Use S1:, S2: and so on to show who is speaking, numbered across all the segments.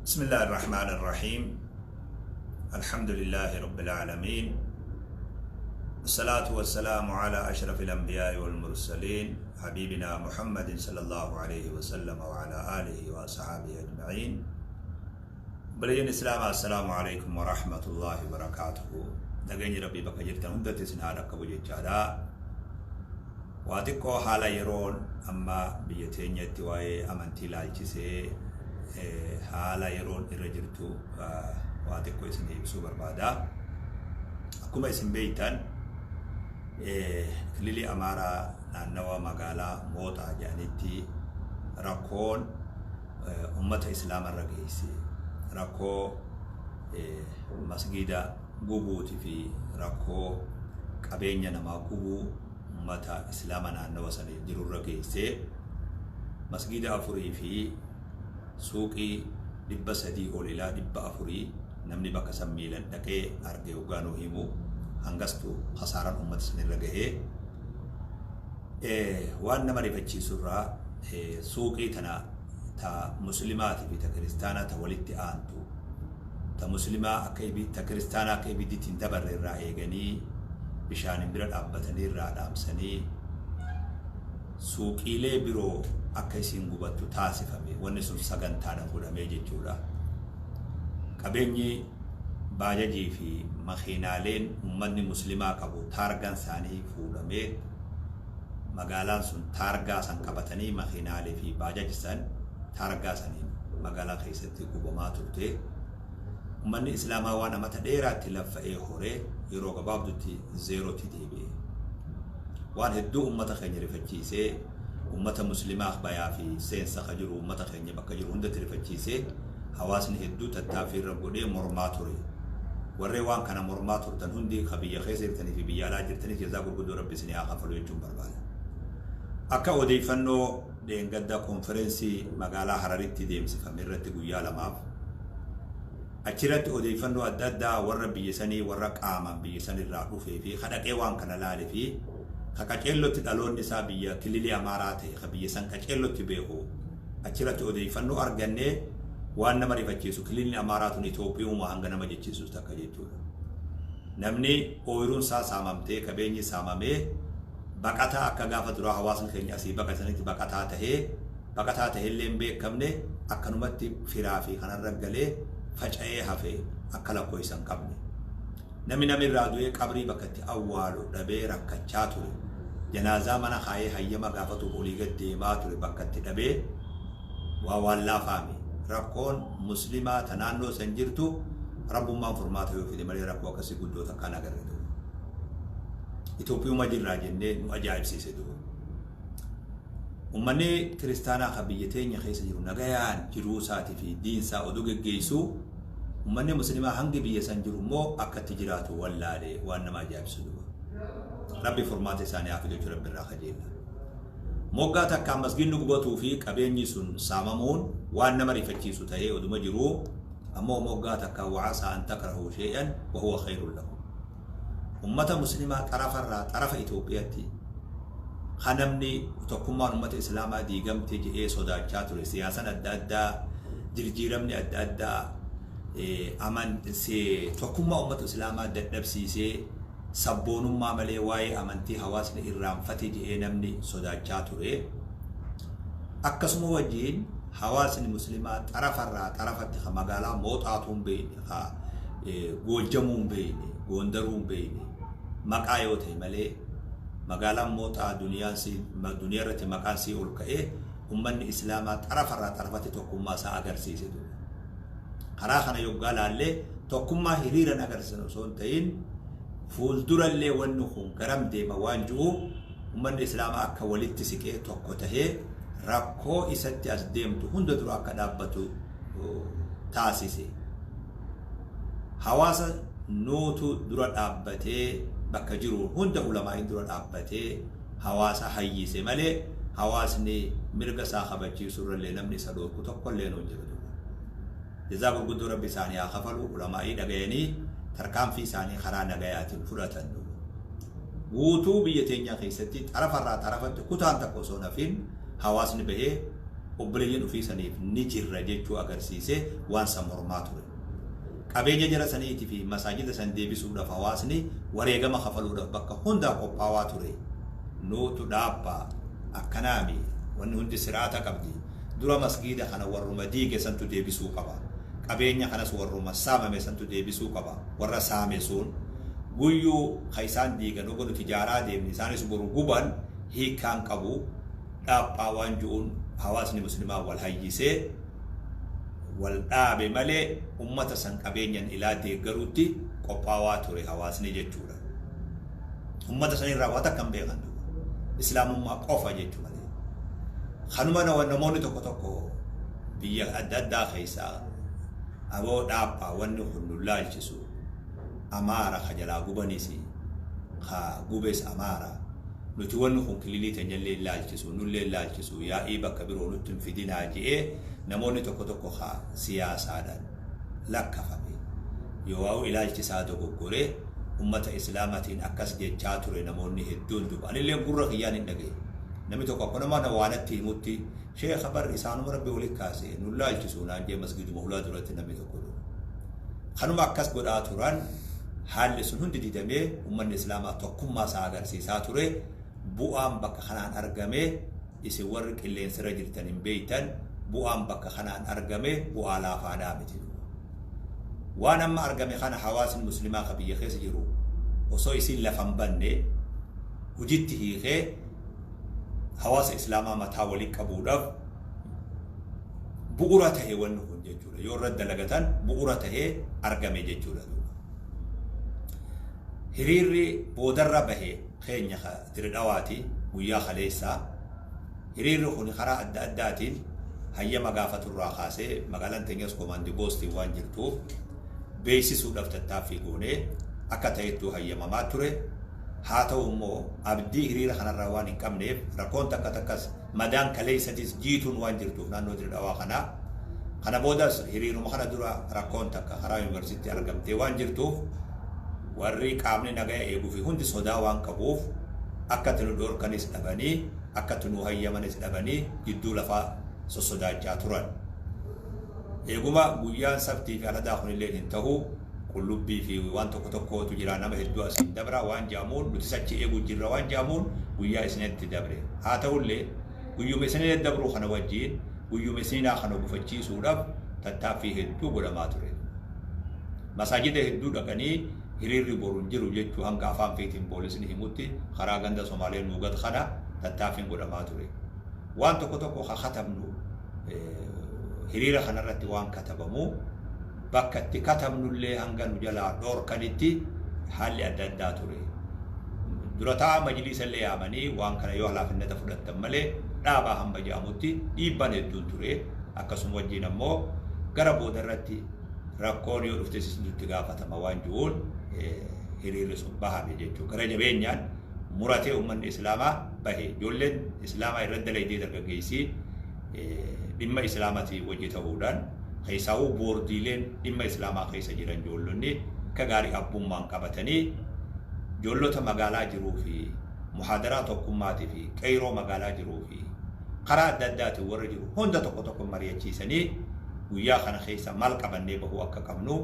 S1: بسم الله الرحمن الرحيم. الحمد لله رب العالمين، الصلاة والسلام على أشرف الأنبياء والمرسلين حبيبنا محمد صلى الله عليه وسلم وعلى آله وصحابه أجمعين. Obboleeyyan Islaamaa, السلام عليكم ورحمة الله وبركاته. Nageenyi Rabbii bakka jirtan hundatti isin haa dhaqqabu jechaadha. Waa xiqqoo haala yeroon amma biyya teenyatti waa'ee amantii ilaalchisee haala yeroon irra jirtu waa xiqqoo isin ibsuu barbaada. Akkuma isin beektan, kililii Amaaraa naannawa magaalaa Mooxaa jedhanitti rakkoon ummata Islaamarra geesse, rakkoo masgiida gubuuti fi rakkoo qabeenya namaa gubuu ummata Islaama naannawa sana jirurra geesse, masgiida afurii fi suuqii 300 ol ilaa 400 namni bakka san miilan dhaqee arge hoggaanuu himu hangastu khasaaran ummata sanirra gahee. Waan nama rifachiisurraa, suuqii tana ta muslimaatii fi ta kiristaanaa ta walitti aantu, ta muslimaa akka ta kiristaanaa akka ibidditti hin dabarre irraa eeganii, bishaanin bira dhaabbatanii irraa dhaamsanii, suuqiilee biroo akka isiin gubattu taasifame. Wanni sun sagantaadhaan godhamee jechuudha. Qabeenyi baajajii fi makiinaaleen ummanni muslimaa qabu taargaan isaanii fuudhamee, magaalaan sun taargaa san qabatanii makiinaalee fi baajaji san taargaa saniin magaalaa keessatti gubamaa turte. Ummanni Islaamaa waan amata dheeraatti laffa'ee horee yeroo gabaabdutti zeerootti deebi'e. Waan hedduu ummata keenya rifachiisee, ummata muslimaa bayaa fi seensa ka jiru, ummata keenya bakka jiru hundatti rifachiisee, hawaasni hedduu tattaaffii irra godhee mormaa ture. Warreen waan kana mormaa turtan hundi, ka biyya keessa jirtanii fi biyya alaa jirtanis, jazaa gurguddoo Rabbi isinii haa kafalu jechuun barbaada. Akka odeeffannoo dheengadda konfereensii magaalaa Hararitti deemsifame irratti guyyaa 2f achirratti odeeffannoo adda addaa warra biyya sanii, warra qaamaan biyya sanirraa dhufee fi ka dhaqee waan kana laale fi ka qaceellotti dhaloonni isaa biyya kililii Amaaraa ta'e, ka biyya san qaceellotti beeku, achirratti odeeffannoo argannee waan nama rifachiisu, kililni Amaaraa tun Itoophiyuuma hanga nama jechiisus takka jechuudha. Namni ooyiruun isaa saamamtee, qabeenyi saamamee, baqataa akka gaafa duraa hawaasni keenya asii baqatanitti baqataa tahee, baqataa tahee hin beekamne, akkanumatti firaa fi kanarra galee faca'ee hafe akka lakkoofsa hin qabne. Namni namirraa du'ee qabrii bakka itti awwaalu dhabee rakkachaa ture. Janaazaa mana kaayee hayyama gaafatuuf olii gad deemaa ture bakka itti dhabee waa waan laafaame. Rakkoon muslimaa ta naannoo san jirtu Rabbummaan furmaata yoo fide malee rakkoo akkasii guddoo takkaan agarre duuba. Itoophiyuma jirraa jennee nu ajaa'ibsiise duuba. Uummanni kiristaanaa kan biyya teenya keessa jiru nagayaan jiruu isaatii fi diinsaa oduu geggeessu, uummanni muslimaa hangi biyya san jiru immoo akka itti jiraatu wallaalee waan nama ajaa'ibsiisu duuba. Rabbi furmaata isaanii haa fidu jechuu Rabbi irraa kajeella. Moggaa takkaan masgiidni gubatuu fi qabeenyi sun saamamuun waan nama rifachiisu ta'ee oduma jiruu, ammoo moggaa takkaan وعسى أن تكرهوا شيئا وهو خير لكم. Ummata muslimaa xarafarraa xarafa Itoophiyaatti kan namni tokkummaan ummata Islaamaa diigamte jedhee sodaachaa ture, siyaasan adda addaa, jijjiiramni adda addaa aman tokkummaa ummata Islaamaa dadhabsiisee, sabboonummaa malee waa'ee amantii hawaasni irraanfate jedhee namni sodaachaa ture. Akkasuma wajjiin hawaasni muslimaa xarafarraa xarafatti ka magaalaa Mooxaatuu hin beekne, ka Goojjamuu hin beekne, Goondaruu hin beekne, maqaa yoo ta'e malee magaalaan Mooxaa duniyaan duniyaa irratti maqaan sii ol ka'ee, ummanni Islaamaa xarafarraa xarafatti tokkummaa isaa agarsiise ture. Karaa kana yoggaa laallee, tokkummaa hiriiran agarsiisan osoo hin ta'in, fuuldurallee wanni kun garam deema waan ji'u, ummanni Islaamaa akka walitti siqee tokko tahee rakkoo isatti as deemtu hunda dura akka dhaabbatu taasise. Hawaasa nuutu dura dhaabbatee, bakka jiru hunda ulamaa'iin dura dhaabbatee hawaasa hayyise malee, hawaasni mirga isaa kabachiisuu irrallee namni isa dhorku tokkollee hin jiru. Jazaa gurguddoo Rabbi isaanii haa kafalu ulamaa'ii dhagayanii tarkaanfii isaanii karaa nagayaatiin fudhatan. Guutuu biyya teenyaa keessatti xarafarraa xarafatti kutaan takka osoo nafin hawaasni bahee Obboleeyyan ofii saniif ni jirra jechuu agarsiisee waan san mormaa ture. Qabeenya jara saniitii fi masaajida san deebisuudhaaf hawaasni wareegama kafaluudhaaf bakka hundaa qophaawaa ture. Nuutu dhaabbaa akkanaami, wanni hundi siraata qabdi. Dura masgiida kana warruma diige santu deebisuu qaba. Qabeenya kanas warruma saamame santu deebisuu qaba. Warra saame sun guyyuu ka isaan diigan oga nuti ijaaraa deemne isaanis boru guban hiikkaan qabu. Dhaaphaa waan ju'uun hawaasni muslimaa wal hayyisee wal dhaabe malee ummata san qabeenyan ilaa deeggaruutti qophaawaa ture hawaasni jechuudha. Ummata san irraa waa takka hin beekan duuba. Islaamummaa qofa jechuu malee. Kanuma namoonni tokko tokko biyya adda addaa keessaa aboo dhaaphaa wanni kun nu laalchisu, Amaara ka jalaa gubanis ka gubes Amaara, nuti wanni kun kililii teenyallee hin laalchisu, nullee hin laalchisu, yaa'ii bakka biroo nutti hin fidinaa je'ee namoonni tokko tokko ka siyaasaadhaan lakkafame yoo ilaalchi isaa dogoggoree ummata Islaamatiin akkas jechaa ture namoonni hedduun duuba. Anillee gurra kiyyaan hin dhagaye. Namni tokko akka nama waanatti himutti, sheekha bar isaanuma rabbi walitti kaase nu laalchisu naan jee masgiduma hulaa duratti namni tokko dura. Kanuma akkas godhaa turan, haalli sun hundi didamee ummanni Islaamaa tokkummaa isaa agarsiisaa ture. Bu'aan bakka kanaan argame isin warri qilleensarra jirtan hin beektan, bu'aan bakka kanaan argame bu'aa laafaadhaa miti. Waan amma argame kana hawaasni muslimaa ka biyya keessa jiru osoo isin lafa hin banne hojitti hiikee hawaasa Islaamaa mataa walii qabuudhaaf bu'uura tahe wanni kun jechuudha. Yoo irratti dalagatan bu'uura tahee argame jechuudha. Hiriirri boodarra bahe keenya Dire Dhawaati guyyaa kaleessaa. Hiriirri kun karaa adda addaatiin hayyama gaafaturraa kaasee magaalaan teenyas koomaandii poostiin waan jirtuuf beeksisuudhaaf tattaaffii goonee akka ta'ettuu hayyamamaa ture. Haa ta'u immoo abdii hiriira kanarraa waan hin qabneef rakkoon takka takkas madaan kaleessatis jiituun waan jirtuuf naannoo Dire Dhawaa kanaa. Kana boodas hiriiruma kana dura rakkoon takka karaa yuunivarsiitii argamtee waan jirtuuf warri qaamni nagaya eeguu fi hundi sodaa waan qabuuf akka itti nu dhorkanis dhabanii akka itti nu hayyamanis dhabanii gidduu lafaa sossodaachaa turan. Eeguma guyyaan sabtii fi aladaa kunillee hin ta'u, qullubbii fi waan tokko tokkotu jira, nama hedduu asiin dabra waan jedhamuun nuti achi eeguu jirra waan jedhamuun guyyaa isinitti dabre. Haa ta'ullee guyyuma isinitti dabruu kana wajjin guyyuma isinaa kana gufachiisuudhaaf tattaaffii hedduu godhamaa ture. Masaajida hedduu dhaqanii hiriirri boru hin jiru jechuu hanga afaan feetiin poolisni himutti karaa ganda Somaalee nuugat kana tattaaffiin godhamaa ture. Waan tokko tokko ka katabnu hiriira kanarratti waan katabamu bakka itti katabnullee hanga nu jalaa dhoorkanitti haalli adda addaa ture. Dura taa'aa majliisa illee yaamanii waan kana yoo halaafinnata fudhattan malee dhaabaa hamba jedhamutti dhiibbaan hedduun ture. Akkasuma wajjin ammoo gara boodarratti rakkoon yoo dhufte isintu gaafatama waan jiruun hiriirri sun bahame jechuudha. Gara jabeenyaan muratee uummanni Islaamaa bahe. Ijoolleen Islaamaa irratti dalaydee dargaggeessii dhimma Islaamaatiin wajji ta'uudhaan keessaawuu boordiileen dhimma Islaamaa keessa jiran ijoollonni akka gaarii abbummaan qabatanii ijoollota magaalaa jiruu fi muhaadaraa tokkummaatii fi qeyroo magaalaa jiruu fi karaa adda addaatiin warra jiru hunda tokko tokko mari'achiisanii guyyaa kana keessa maal qabannee bahuu akka qabnu,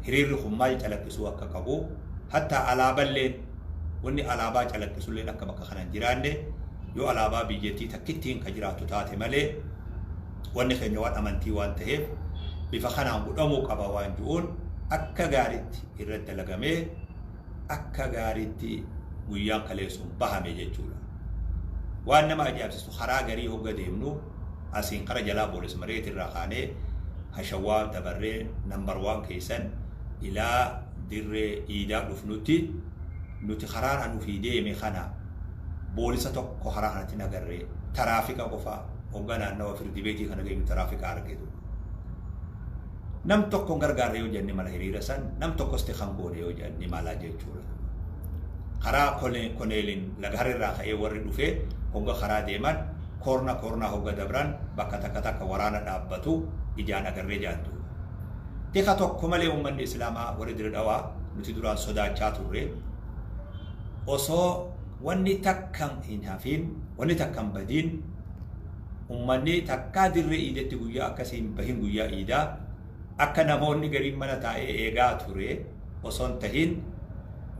S1: hiriirri kun maal calaqqisuu akka qabu, hatta alaaballeen wanni alaabaa calaqqisulleen akka bakka kana hin jiraanne, yoo alaabaa biyyattii takkittiin ka jiraattu taate malee wanni keenya waan amantii waan ta'eef bifa kanaan godhamuu qaba waan ji'uun akka gaariitti irratti dalagamee akka gaariitti guyyaan kaleessuun bahame jechuudha. Waan nama ajaa'ibsiisu karaa garii hogga deemnu asiin kara jalaa boolis mareet irraa kaanee hashawaa dabarree nambar waan keessan ilaa dirree iidaa dhufnutti nuti karaan anu fi deeme kana boolisa tokko karaa kanatti hin agarree, taraafika qofa hogga naannawa firdi beetii kana geenyu taraafika argetu. Nam tokko hin gargaarre yoo jenne mala hiriira san nam tokkos kan goone yoo jenne mala jechuudha. Karaa koneelin laga harirraa ka'ee warri dhufee hogga karaa deeman koorna koornaa hogga dabran bakka takka takka waraana dhaabbatu ijaan agarree jaantu. Tika tokko malee uummanni Islaamaa warri Dire Dhawaa nuti duraan sodaachaa turre osoo wanni takka hin hafin, wanni takka hin badiin Ummanni takkaa dirree iidatti guyyaa akkasii hin bahin. Guyyaa iidaa akka namoonni gariin mana taa'ee eegaa ture osoo hin tahin,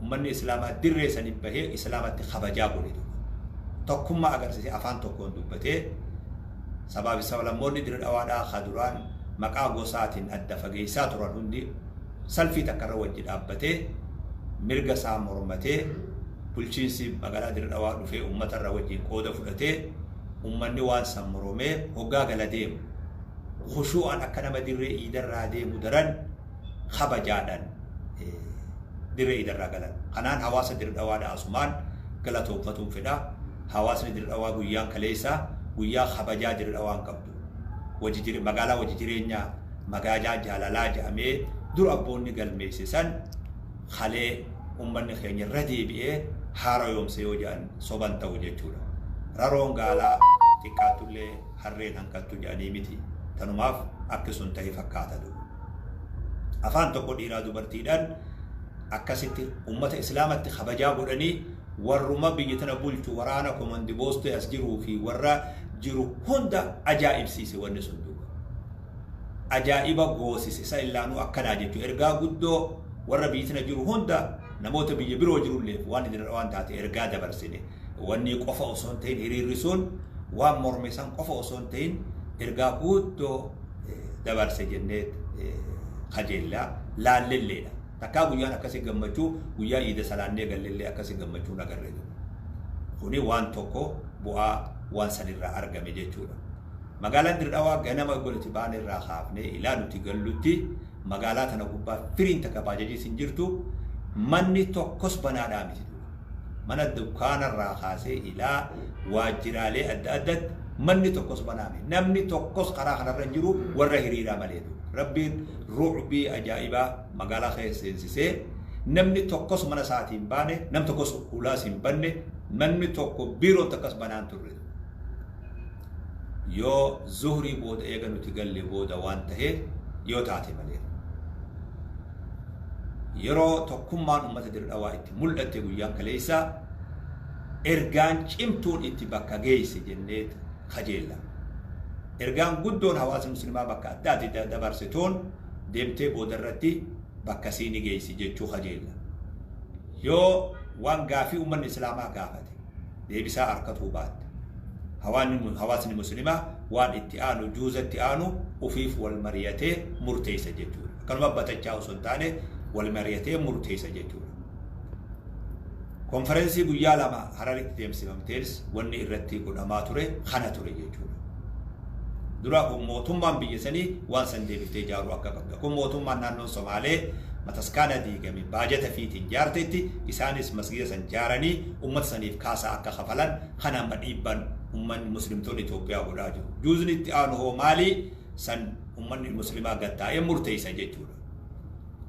S1: ummanni islaamaa dirree sani bahee islaamatti kabajaa godhe. Tokkummaa agarsiisee, afaan tokkoon dubbatee, sabaa fi sablammoonni Dirree Dhawaadhaa ka duraan maqaa gosaatiin adda fageessaa turan hundi salfii takkarra wajji dhaabbatee mirga isaa mormatee, bulchiinsi magaalaa Dirree Dhawaa dhufee uummatarra wajjin qooda fudhatee, ummanni waan san moromee hoggaa gala deemu khushuu'an akka nama dirree iidarraa deemu daran kabajaadhaan dirree iidarraa galan. Kanaan hawaasa Dirree Dhawaadha asumaan galatoonfatuun fedha. Hawaasni Dirree Dhawaa guyyaan kaleessa guyyaa kabajaa Dirree Dhawaan qabdu. Magaalaa wajji jireenyaa, magaalaa jaalalaa jedhamee dur abboonni galmeesse san kalee ummanni keenya irra deebi'ee haara yoomse yoo jedhan soban ta'u jechuudha. Raroon gaalaa xiqqaattullee harreen hanqattu jedhanii miti. Tanumaaf akki sun ta'e fakkaata duuba. Afaan tokko dhiiraa dubartiidhaan akkasitti ummata islaamatti kabajaa godhanii, warruma biyya tana bulchu, waraana komandi boostee as jiruu fi warra jiru hunda ajaa'ibsiise wanni sun duuba. Ajaa'iba goosise isa illaanuu akkanaa jechuudha. Ergaa guddoo warra biyya tana jiru hunda, namoota biyya biroo jirulleef waan waan taate ergaa dabarsine. Wanni qofa osoo hin ta'in, hiriirri sun waan morme san qofa osoo hin ta'in, ergaa guddoo dabarse jennee kajeellaa laallelleedha. Takkaa guyyaan akkasii gammachuu, guyyaa iida salaannee gallellee akkasii gammachuun agarre jiru. Kuni waan tokko bu'aa waan sanirraa argame jechuudha. Magaalaan Dirree Dhawaa ganama godhati baan irraa kaafnee ilaa nuti gallutti magaalaa tana gubbaa firiin takka baajajiis hin jirtu, manni tokkos banaadhaa miti. Mana dukkaanarraa kaasee ilaa waajjiraalee adda addaatti manni tokkos banaa miti. Namni tokkos karaa kanarra hin jiru warra hiriiraa malee. Rabbiin rucbii ajaa'ibaa magaalaa keessa seensisee, namni tokkos mana isaatii hin baane, nam tokkos hulaas hin banne, manni tokko biiroon takkas banaan turre. Yoo zuhrii booda eega nuti galle booda waan taheef yoo taate malee. Yeroo tokkummaan uummata Dirree Dhawaa itti mul'atte guyyaan kaleessaa, ergaan cimtuun itti bakka geesse jennee kajeella. Ergaan guddoon hawaasni musliimaa bakka addaatti dabarsituun deemtee boodarratti bakka siini geessi jechuu kajeella. Yoo waan gaafii uummanni islaamaa gaafate deebisaa harkatuu baatte, hawaasni musliimaa waan itti aanu, juuzatti aanu ufiif wal mari'atee murteessa jechuudha. Akkanuma batachaa osoo hin taane wal mari'atee murteessa jechuudha. Konferensii guyyaa 2 Hararitti deemsifamtees wanni irratti godhamaa ture kana ture jechuudha. Dura kun mootummaan biyya sanii waan san deebiftee ijaaruu akka qabdu. Kun mootummaan naannoon Somaalee mataskaana diigame baajata fiitiin jaartetti, isaanis masgiida san jaaranii uummata saniif kaasaa akka kafalan kana amma dhiibban uummanni muslimtoonni Itoophiyaa godhaa jiru. Juuzni itti aanu hoo maalii san uummanni muslimaa gattaa'ee murteessa jechuudha.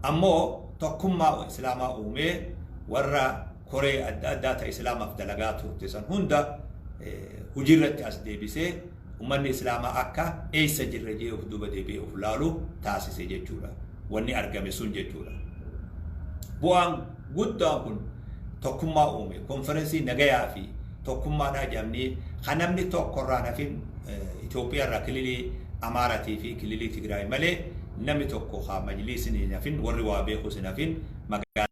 S1: Ammoo tokkummaa islaamaa uumee warra koree adda addaa ta'e islaamaaf dalagaa turte san hunda hojiirratti as deebisee, uummanni islaamaa akka eessa jirra jee of duuba deebi'ee of laalu taasise jechuudha. Wanni argame sun jechuudha. Bu'aan guddaan kun tokkummaa uume. Konferensii nagayaa fi tokkummaadhaa jedhamanii kan namni tokkorraa nafin Itoophiyaa irraa kililii Amaaratii fi kililii Tigraay malee namni tokko haa majliisni hin hafin, warri waa beekus hin hafin magaalaa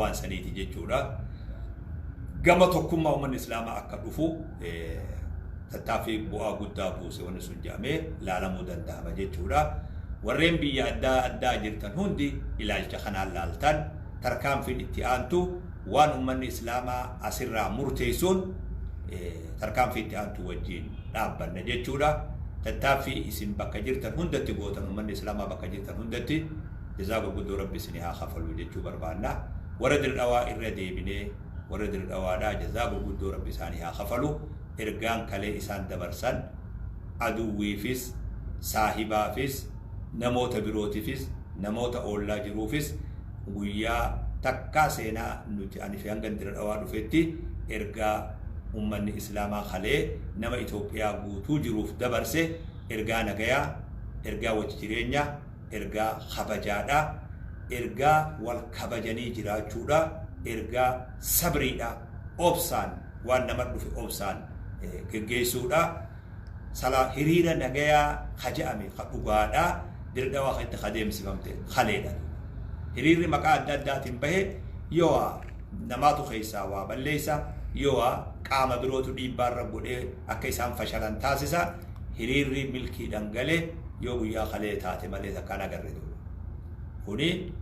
S1: waan saniiti jechuudha. Gama tokkummaa uummanni islaamaa akka dhufu tattaaffii bu'aa guddaa buuse wanni sun jedhamee laalamuu danda'ama jechuudha. Warreen biyya addaa addaa jirtan hundi ilaalcha kanaan laaltan, tarkaanfiin itti aantu waan uummanni islaamaa asirraa murteessuun tarkaanfii itti aantu wajjin dhaabbanna jechuudha. Tattaaffii isin bakka jirtan hundatti gootan, uummanni islaamaa bakka jirtan hundatti jazaa gurguddoo Rabbi isinii haa kafalu jechuu barbaanna. Warra Dirree Dhawaa irra deebinee, warra Dirree Dhawaadhaa jazaa gurguddoo Rabbi isaanii haa kafalu. Ergaan kalee isaan dabarsan aduwwiifis, saahibaafis, namoota birootifis, namoota oollaa jiruufis guyyaa takkaa seenaa nuti ani fi hanga Dirree Dhawaa dhufetti ergaa ummanni islaamaa kalee nama Itoophiyaa guutuu jiruuf dabarse ergaa nagayaa, ergaa wajji jireenyaa, ergaa kabajaadha, ergaa wal kabajanii jiraachuudha, ergaa sabriidha, obsaan waan nama dhufe obsaan Geggeessuudha. Sala hiriira nagayaa ka je'ame ka dhugaadhaa Dirre Dhawaa keessatti ka deemsifamte kaleedha. Hiriirri maqaa adda addaatiin bahe yoo namaatu keessaa waa balleessa, yoo qaama birootu dhiibbaa irra godhee akka isaan fashalan taasisa. Hiriirri milkiidhaan gale yoo guyyaa kalee taate malee takkaan agarre duuba. Kuni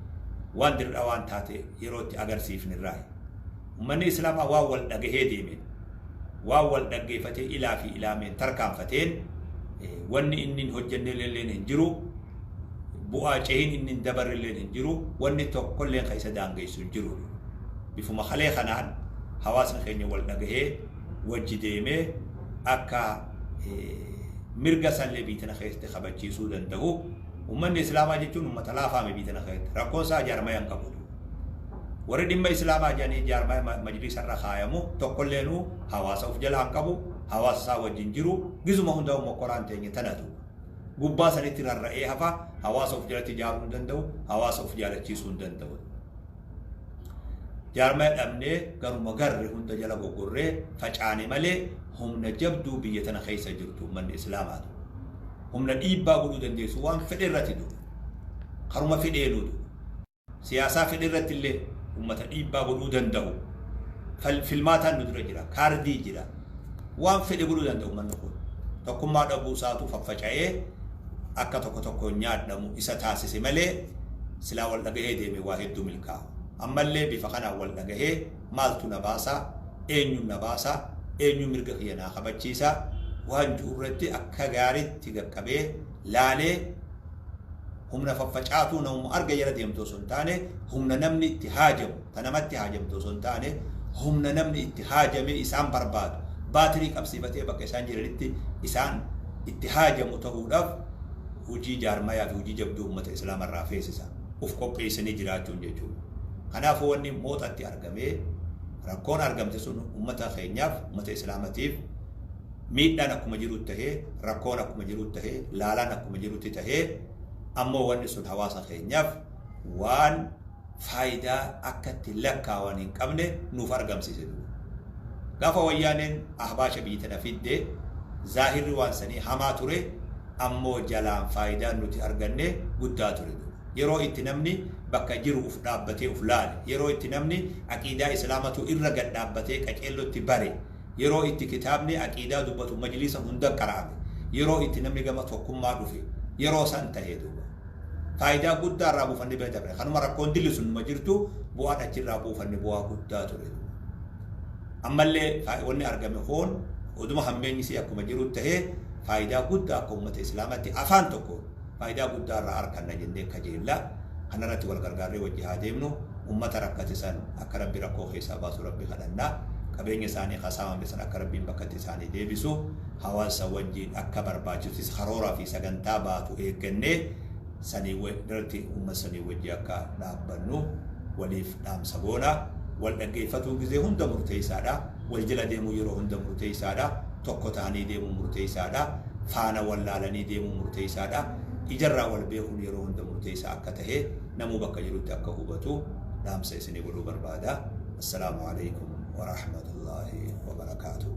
S1: waan Dirre Dhawaan taate yeroo itti agarsiifnirraayi. Ummanni Islaamaa waan wal dhagahee deemeen, waan wal dhaggeeffatee ilaa fi ilaameen tarkaanfateen wanni inni hin hojjennelleen hin jiru, bu'aa cehin inni hin dabarrelleen hin jiru, wanni tokkolleen kan isa daangeessu hin jiru. Bifuma kalee kanaan hawaasni keenya wal dhagahee wajji deemee akka mirga isaallee biyya tana keessatti kabachiisuu danda'u. Ummanni Islaamaa jechuun ummata laafaame biyya tana keessatti. Rakkoon isaa jaarmaya hin qabu. Warri dhimma Islaamaa jedhanii jaarmaya majlisa irra kaayamu tokkolleenuu hawaasa of jalaa hin qabu, hawaasa isaa wajjin jiru, gizuma hundaa'u mokkoraan teenye tanatu. Gubbaa sanitti rarra'ee hafa, hawaasa of jalatti ijaaruu hin danda'u, hawaasa of jaalachiisuu hin danda'u. Jaarmaya dhabnee garuma garre hunda jala goggorree facaane malee humna jabduu biyya tana keessa jirtu ummanni Islaamaatu. Humna dhiibbaa godhuu dandeessu waan fedhe irratti duuba. Karuma fedheenuu duuba. Siyaasaa fedhe irratti illee ummata dhiibbaa godhuu danda'u. Filmaataan nu dura jira. Kaardii jira. Waan fedhe godhuu danda'u ummanni kun. Tokkummaa dhabuu isaatu faffaca'ee akka tokko tokkoon nyaadhamu isa taasise malee silaa wal dhagahee deeme waa hedduu milkaa'a. Ammallee bifa kanaan wal dhagahee maaltu na baasa, eenyuun na baasa, eenyuun mirga kiyya naa kabachiisa waan jiru irratti akka gaariitti qaqqabee laalee humna faffacaatuu namuma arga jala deemtu osoo hin taane humna namni itti haajamu ta namatti haajamtu osoo hin taane humna namni itti haajamee isaan barbaadu baatirii qabsiifatee bakka isaan jiranitti isaan itti haajamu ta'uudhaaf hojii jaarmayaa fi hojii jabduu uummata Islaama irraa feesisa. Uf qopheessanii jiraachuun jechuudha. Kanaafuu wanni mooxatti argamee rakkoon argamte sun uummata keenyaaf, uummata Islaamatiif miidhaan akkuma jirutti tahee, rakkoon akkuma jirutti tahee, laalaan akkuma jirutti tahee, ammoo wanni sun hawaasa keenyaaf waan faayidaa akka itti lakkaawan hin qabne nuuf argamsiise duuba. Gaafa Wayyaaneen Ahbaasha biyya tana fidde zaahirri waan sanii hamaa ture, ammoo jalaan faayidaan nuti arganne guddaa ture duuba. Yeroo itti namni bakka jiru uf dhaabbatee uf laale, yeroo itti namni aqiidaa Islaamatu irra gad dhaabbatee qaceellotti bare, yeroo itti kitaabni aqiidaa dubbatu majliisa hunda qara'ame, yeroo itti namni gama tokkummaa dhufe, yeroo san tahe duuba. Faayidaa guddaa irraa buufanne bira dabre. Kanuma rakkoon dilli sun numa jirtu bu'aan achirraa buufanne bu'aa guddaa ture. Ammallee wanni argame kun oduma hammeenyi isii akkuma jiru tahee faayidaa guddaa akka uummata Islaamaatti afaan tokko faayidaa guddaa irraa arganna jennee kajeella. Kanarratti wal gargaarree wajji haa deemnu. Uummata rakkate san akka Rabbi rakkoo keessaa baasu Rabbi kadhanna. Qabeenya isaanii ka saamame san akka Rabbiin bakkatti isaanii deebisu. Hawaasa wajjiin akka barbaachisutis karooraa fi sagantaa baatu eeggannee sanii irratti uummata sanii wajji akka dhaabbannu waliif dhaamsa goona. Wal dhaggeeffatuun gizee hunda murteessaadha. Wal jala deemuu yeroo hunda murteessaadha. Tokko ta'anii deemuun murteessaadha. Faana wal laalanii deemuun murteessaadha. Ijarraa wal beekuun yeroo hunda murteessaa akka tahe namuu bakka jirutti akka hubatu dhaamsa isinii godhuu barbaada. Assalaamu alaikum wa rahmatullahi wa barakaatuh.